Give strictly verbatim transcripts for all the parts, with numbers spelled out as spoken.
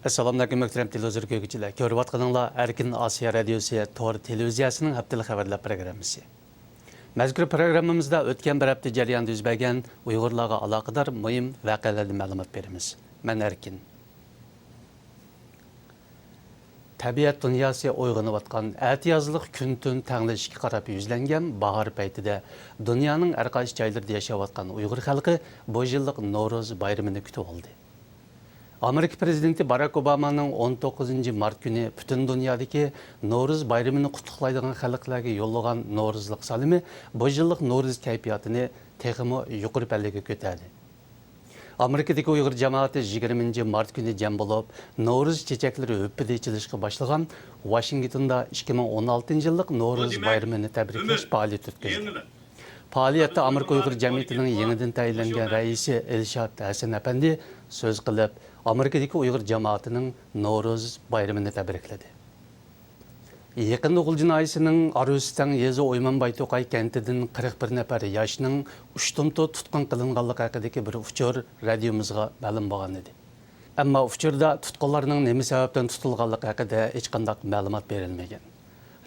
ئەسسالامۇئەلەيكۇم، مۆھتەرەم تېلېۋىزور كۆرگۈچىلەر. كۆرۈۋاتقىنىڭلار ئەركىن ئاسىيا رادىيوسى تور تېلېۋىزىيەسىنىڭ ھەپتىلىك خەۋەرلەر پروگراممىسى. مەزكۇر پروگراممىمىزدا ئۆتكەن بىر ھەپتە جەريانىدا يۈز بەرگەن ئۇيغۇرلارغا ئالاقىدار مۇھىم ۋەقەلەردىن مەلۇمات بېرىمىز. مەن ئەركىن. تەبىئەت دۇنياسى ئويغىنىۋاتقان، ئەتىيازلىق كۈن-تۈن تەڭلىشىشكە قاراپ يۈزلەنگەن باھار پەيتىدە، دۇنيانىڭ ھەر قايسى جايلىرىدا ياشاۋاتقان ئۇيغۇر خەلقى بۇ يىللىق نورۇز بايرىمىنى كۈتۈۋالدى. ئامېرىكا پىرېزىدېنتى باراك ئوبامانىڭ ئون توققۇزىنچى مارت كۈنى پۈتۈن دۇنيادىكى نورۇز بايرىمىنى قۇتلۇقلايدىغان خەلقلەرگە يوللىغان نورۇزلۇق سالىمى بۇ يىللىق نورۇز كەيپىياتىنى تېخىمۇ يۇقىرى پەللىگە كۆتەردى. ئامېرىكىدىكى ئۇيغۇر جامائىتى يىگىرمىنچى مارت كۈنى جەم بولۇپ، نورۇز چېچەكلىرى ھۈپپىدە ئېچىلىشقا باشلىغان ۋاشىنگتوندا ئىككى مىڭ ئون ئالتىنچى يىللىق نورۇز بايرىمىنى تەبرىكلەش پائالىيىتى ئۆتكۈزدى. پائالىيەتتە ئامېرىكا ئۇيغۇر جەمئىيىتىنىڭ يېڭىدىن تەيىنلەنگەن رەئىسى ئىلشات ھەسەن ئەپەندى سۆز قىلىپ، ئامېرىكىدىكى ئۇيغۇر جامائىتىنىڭ نورۇز بايرىمىنى تەبرىكلىدى. يېقىندا غۇلجا ناھىيەسىنىڭ ئارۇسىتەڭ يېزا ئويمان بايتوقاي كەنتىدىن قىرىق بىر نەپەر ياشنىڭ ئۇشتۇمتۇت تۇتقۇن قىلىنغانلىقى ھەققىدىكى بىر ئۇچۇر رادىيومىزغا مەلۇم بولغان ئىدى. ئەمما ئۇچۇردا تۇتقۇنلارنىڭ نېمە سەۋەبتىن تۇتۇلغانلىقى ھەققىدە ھېچقانداق مەلۇمات بېرىلمىگەن.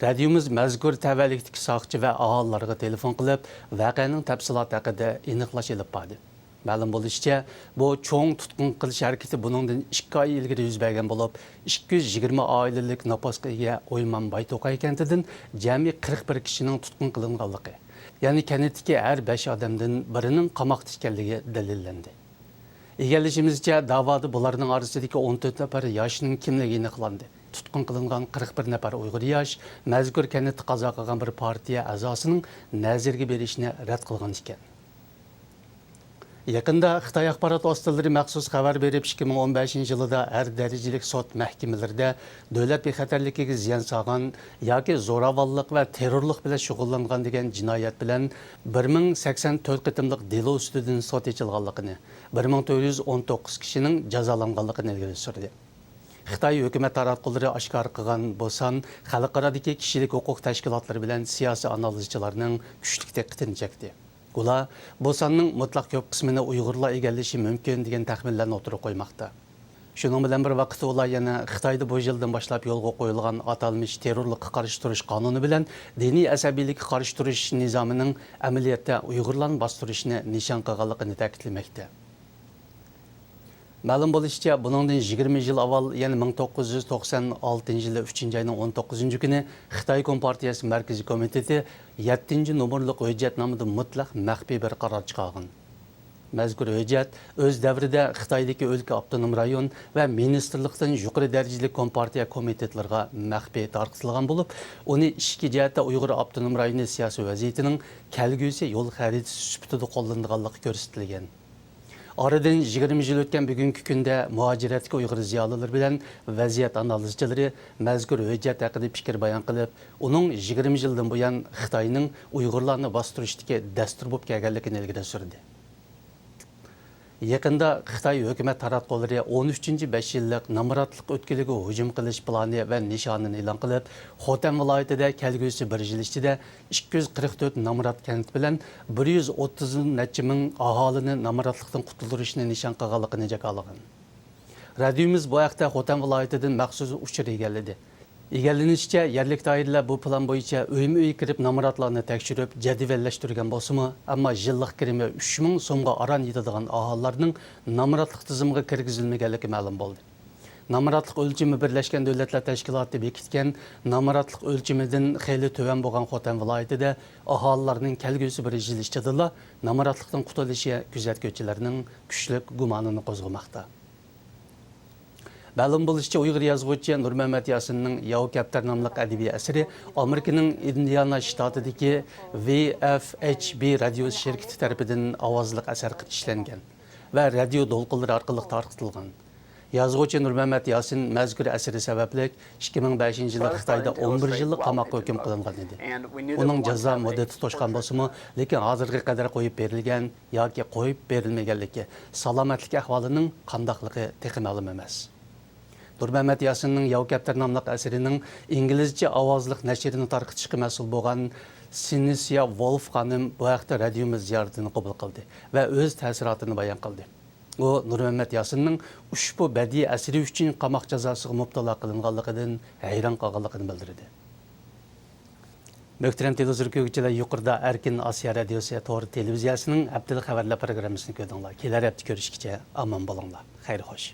رادىيومىز مەزكۇر تەۋەلىكتىكى ساقچى ۋە ئاھالىلەرگە تېلېفون قىلىپ، ۋەقەنىڭ تەپسىلاتى ھەققىدە ئېنىقلاش ئېلىپ باردى. مەلۇم بولۇشىچە، بۇ چوڭ تۇتقۇن قىلىش ھەرىكىتى بۇنىڭدىن ئىككى ئاي ئىلگىرى يۈز بەرگەن بولۇپ، ئىككى يۈز يىگىرمە ئائىلىلىك نوپۇسقا ئىگە ئويمان بايتوقاي كەنتىدىن جەمئىي قىرىق بىر كىشىنىڭ تۇتقۇن قىلىنغانلىقى، يەنى كەنتتىكى ھەر بەش ئادەمدىن بىرىنىڭ قاماقتا ئىكەنلىكى دەلىللەندى. ئىگىلىشىمىزچە، داۋادا بۇلارنىڭ ئارىسىدىكى ئون تۆت نەپەر ياشنىڭ كىملىكى ئېنىقلاندى. تۇتقۇن قىلىنغان قىرىق بىر نەپەر ئۇيغۇر ياش مەزكۇر كەنتتە قازا قىلغان بىر پارتىيە ئەزاسىنىڭ نەزىرىگە بېرىشىنى رەت قىلغان ئىكەن. يېقىندا خىتاي ئاخبارات ۋاسىتىلىرى مەخسۇس خەۋەر بېرىپ، ئىككى مىڭ ئون بەشىنچى يىلىدا ھەر دەرىجىلىك سوت مەھكىمىلىرىدە دۆلەت بىخەتەرلىكىگە زىيان سالغان ياكى زوراۋانلىق ۋە تېررورلۇق بىلەن شۇغۇللانغان دېگەن جىنايەت بىلەن بىر مىڭ سەكسەن تۆت قېتىملىق دېلو ئۈستىدىن سوت ئېچىلغانلىقىنى، بىر مىڭ تۆت يۈز ئون توققۇز كىشىنىڭ جازالانغانلىقىنى ئىلگىرى سۈردى. خىتاي ھۆكۈمەت تاراتقۇلىرى ئاشكارا قىلغان بۇ سان خەلقئارادىكى كىشىلىك ھوقۇق تەشكىلاتلىرى بىلەن سىياسىي ئانالىزچىلارنىڭ كۈچلۈك دىققىتىنى چەكتى. ئۇلار بۇ ساننىڭ مۇتلەق كۆپ قىسمىنى ئۇيغۇرلار ئىگىلىشى مۇمكىن دېگەن تەخمىنلەرنى ئوتتۇرىغا قويماقتا. شۇنىڭ بىلەن بىر ۋاقىتتا، ئۇلار يەنە خىتايدا بۇ يىلدىن باشلاپ يولغا قويۇلغان ئاتالمىش تېررورلۇققا قارشى تۇرۇش قانۇنى بىلەن دىنىي ئەسەبىيلىككە قارشى تۇرۇش نىزامىنىڭ ئەمەلىيەتتە ئۇيغۇرلارنى باستۇرۇشنى نىشان قىلغانلىقىنى تەكىتلىمەكتە. مەلۇم بولۇشىچە، بۇنىڭدىن يىگىرمە يىل ئاۋۋال، يەنى مىڭ توققۇز يۈز توقسان ئالتىنچى يىلى ئۈچىنچى ئاينىڭ ئون توققۇزىنچى كۈنى خىتاي كومپارتىيەسى مەركىزىي كومىتېتى يەتتىنچى نومۇرلۇق ھۆججەتنامىدا مۇتلەق مەخپىي بىر قارار چىقارغان. مەزكۇر ھۆججەت ئۆز دەۋرىدە خىتايدىكى ئۆلكە ئاپتونوم رايون ۋە مىنىستىرلىقتىن يۇقىرى دەرىجىلىك كومپارتىيە كومىتېتلىرىغا مەخپىي تارقىتىلغان بولۇپ، ئۇنى ئىچكى جەھەتتە ئۇيغۇر ئاپتونوم رايونى سىياسىي ۋەزىيىتىنىڭ كەلگۈسى يول خەرىتىسى سۈپىتىدە قوللىنىدىغانلىقى كۆرسىتىلگەن. ئارىدىن يىگىرمە يىل ئۆتكەن بۈگۈنكى كۈندە مۇھاجىرەتتىكى ئۇيغۇر زىيالىيلىرى بىلەن ۋەزىيەت ئانالىزچىلىرى مەزكۇر ھۆججەت ھەققىدە پىكىر بايان قىلىپ، ئۇنىڭ يىگىرمە يىلدىن بۇيان خىتاينىڭ ئۇيغۇرلارنى باستۇرۇشتىكى دەستۇر بولۇپ كەلگەنلىكىنى ئىلگىرى سۈردى. يېقىندا خىتاي ھۆكۈمەت تاراتقۇلىرى ئون ئۈچىنچى بەش يىللىق نامراتلىق ئۆتكىلىگە ھۇجۇم قىلىش پىلانى ۋە نىشانىنى ئېلان قىلىپ، خوتەن ۋىلايىتىدە كەلگۈسى بىر يىل ئىچىدە ئىككى يۈز قىرىق تۆت نامرات كەنت بىلەن بىر يۈز ئوتتۇز نەچچە مىڭ ئاھالىنى نامراتلىقتىن قۇتۇلدۇرۇشنى نىشان قىلغانلىقىنى جاكارلىغان. رادىيومىز بۇ ھەقتە خوتەن ۋىلايىتىدىن مەخسۇس ئۇچۇر ئىگىلىدى. ئىگىلىنىشىچە، يەرلىك دائىرىلەر بۇ پىلان بويىچە ئۆيمۇ ئۆي كىرىپ نامراتلارنى تەكشۈرۈپ جەدۋەللەشتۈرگەن بولسىمۇ، ئەمما يىللىق كىرىمى ئۈچ مىڭ سومغا ئاران يېتىدىغان ئاھالىلەرنىڭ نامراتلىق تىزىمىغا كىرگۈزۈلمىگەنلىكى مەلۇم بولدى. نامراتلىق ئۆلچىمى بىرلەشكەن دۆلەتلەر تەشكىلاتى بېكىتكەن نامراتلىق ئۆلچىمىدىن خېلى تۆۋەن بولغان خوتەن ۋىلايىتىدە ئاھالىلەرنىڭ كەلگۈسى بىر يىل ئىچىدىلا نامراتلىقتىن قۇتۇلۇشى كۆزەتكۈچىلەرنىڭ كۈچلۈك گۇمانىنى قوزغىماقتا. مەلۇم بولۇشىچە، ئۇيغۇر يازغۇچى نۇرمەمەت ياسىننىڭ ياۋا كەپتەر ناملىق ئەدەبىي ئەسىرى ئامېرىكىنىڭ ئىندىئانا شتاتىدىكى ۋي ئېف ئېچ بى رادىيو شىركىتى تەرىپىدىن ئاۋازلىق ئەسەر قىلىپ ئىشلەنگەن ۋە رادىيو دولقۇنلىرى ئارقىلىق تارقىتىلغان. يازغۇچى نۇرمەمەت ياسىن مەزكۇر ئەسىرى سەۋەبلىك ئىككى مىڭ بەشىنچى يىلى خىتايدا ئون بىر يىللىق قاماققا ھۆكۈم قىلىنغان ئىدى. ئۇنىڭ جازا مۇددىتى توشقان بولسىمۇ، لېكىن ھازىرغا قەدەر قويۇپ بېرىلگەن ياكى قويۇپ بېرىلمىگەنلىكى، سالامەتلىك ئەھۋالىنىڭ قانداقلىقى تېخى مەلۇم ئەمەس. نۇرمەمەت ياسىننىڭ ياۋا كەپتەر ناملىق ئەسىرىنىڭ ئىنگلىزچە ئاۋازلىق نەشرىنى تارقىتىشقا مەسئۇل بولغان سىنسىيا ۋولف خانىم بۇ ھەقتە رادىيومىز زىيارىتىنى قوبۇل قىلدى ۋە ئۆز تەسىراتىنى بايان قىلدى. ئۇ نۇرمەمەت ياسىننىڭ ئۇشبۇ بەدىئىي ئەسىرى ئۈچۈن قاماق جازاسىغا مۇپتىلا قىلىنغانلىقىدىن ھەيران قالغانلىقىنى بىلدۈردى. مۆھتەرەم تېلېۋىزور كۆرگۈچىلەر، يۇقىرىدا ئەركىن ئاسىيا رادىيوسى تور تېلېۋىزىيەسىنىڭ ھەپتىلىك خەۋەرلەر پروگراممىسىنى كۆردۈڭلار. كېلەر ھەپتە كۆرۈشكىچە ئامان بولۇڭلار. خەير خوش.